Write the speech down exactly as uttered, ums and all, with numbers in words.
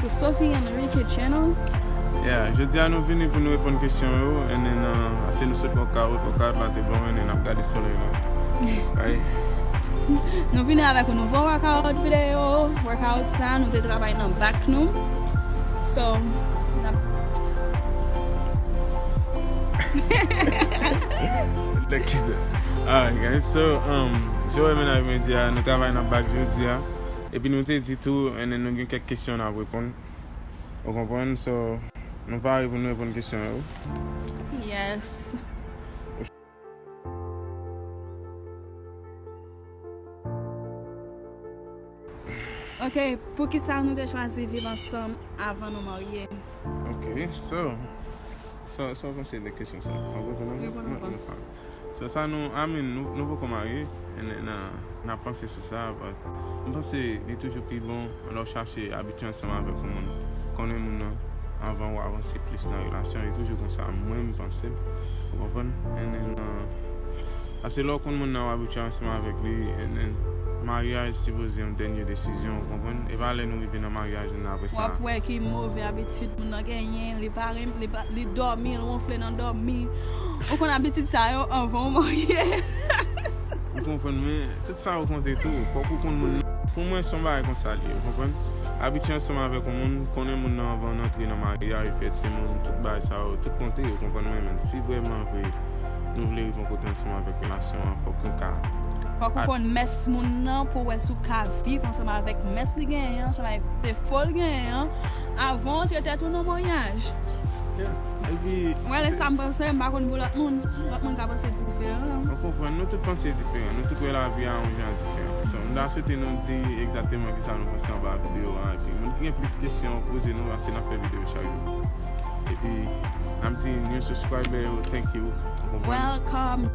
To Sophie Enrique channel. Yeah, jodi a nou vini pou nou reponn kesyon yo, and then, uh, ase nou sot workout, workout la te bon, and then n ap gade solèy la. Right? Nou vini avèk yon nouvo workout videyo. Workout sa, nou te travay nan back nou. So, n ap Lèk ki se. Alright, guys. So, um, jan w wè mennaj mwen di a, nou travay nan back jodi a. Epi nou te di tou, and then nou gen kèk kesyon n ap reponn. Ou konprann? So, nou pare pou nou reponn kesyon yo? Yes. Ok, poukisa nou te chwazi viv ansanm avan nou marye? Ok, so, so, so w panse de kesyon sa? W ap reponn anvan? Reponn anvan. So, sa nou, I mean, nou, nou poko marye, and then, uh, n ap panse sou sa, but m panse li toujou pi bon lè w chache abitye ansanm avèk yon moun, konnen moun nan anvan w avanse plis nan relasyon, e toujou konsa, mwen, m panse l, ou konprann? And then, uh, paske lè w konn moun nan, w abitye ansanm avèk li, and then, maryaj sipoze yon dènye desizyon, ou konprann? E pa lè nou rive nan maryaj, and apre sa. W ap wè ki move abitid moun nan genyen, li pa renm-, li pa, li dòmi, l wonfle nan dòmi. Ou konn abitid sa yo anvan w marye. Ou konprann, men tout sa yo konte tou. Fòk ou konn moun nan. Pou mwen, se yon bagay konsa li ye, ou konprann? abitye ansanm avèk yon moun, konnen moun nan anvan n antre nan maryaj, fè timoun, tout bagay sa yo, tout konte, ou konprann mwen, men si vrèman vre nou vle rive yon kote ansanm avèk relasyon an, fòk nou ka Fòk ou konn mès moun nan pou wè si w ka viv ansanm avèk mès li genyen an, ansanm avèk defo l genyen an, avan w antre tèt ou nan maryaj. Epi Mwen, lè sa m panse, m pa konn pou lòt moun. Lòt moun ka panse diferan. Mwen konprann, nou tout panse diferan, nou tout wè lavi a yon jan diferan. So, m ta swete nou di egzakteman kisa nou panse anba videyo a, epi moun ki gen plis kesyon, poze nou, paske n ap fè videyo chak jou. Epi, I'm the new subscriber, thank you. Ou konprann? Welcome